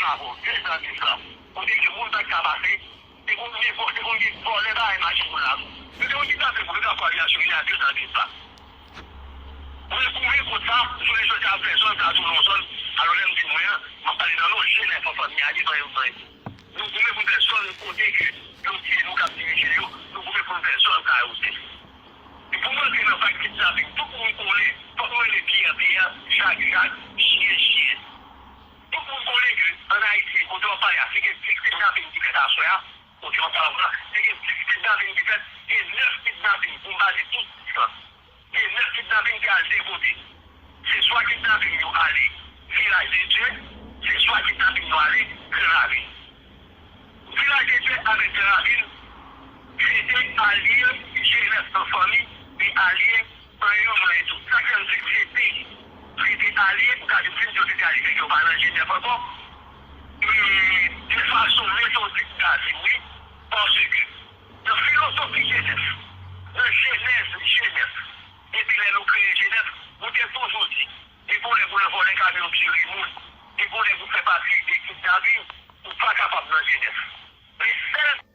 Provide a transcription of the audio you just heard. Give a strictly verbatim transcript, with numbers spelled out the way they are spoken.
Avè w, de zan de sa. Kote ke moun pa t ka pase, te konn gen vò-, te konn gen vòlè bagay machin moun la tou. Yo te konn kidnape moun, yo t ap pale a sou li a de zan de sa. Mwen goumen kont sa, jounen jodi a m fè zòn, sa tou non zòn. Alò lè m di mwen an, m ap pale nan non jenès an fanmi a, li pa yon fanmi. Nou goumen pou n fè zòn kote ke yo di nou k ap dirije yo, nou goumen pou n fè zòn sa yo se. E pou mwen antre nan vag kidnaping, tout moun konnen, fòk mwen rele piyè piyè, jag jag, chyen chyen. Tout moun konnen ke ann Ayiti, kote w ap pale a, si gen dis kidnaping ki fèt aswè a, kote w ap pale la, si gen dis kidnaping ki fèt, gen nèf kidnaping, pou m pa di tout dis lan. Gen nèf kidnaping ki al de kote. Se swa kidnaping yo ale Vilaj de Dye, se swa kidnaping yo ale Gran Ravin. Vilaj de Dye avèk Gran Ravin, se te alye jenès an fanmi, e alye an yon mwen tou. Sa k fè m di se te, se te alye, ou ka di m fin yo te te alye, fè ke yo pa nan jenès ankò. E de fason metodik, m ka di wi, paske nan filozofi jenès, nan jenèz jenès, depi lè nou kreye jenès, nou te toujou di, depi w lè pou nan vòlè kamyon tire moun, depi w lè pou fè pati de kidnaping, ou pa kapab nan jenès. Men sèl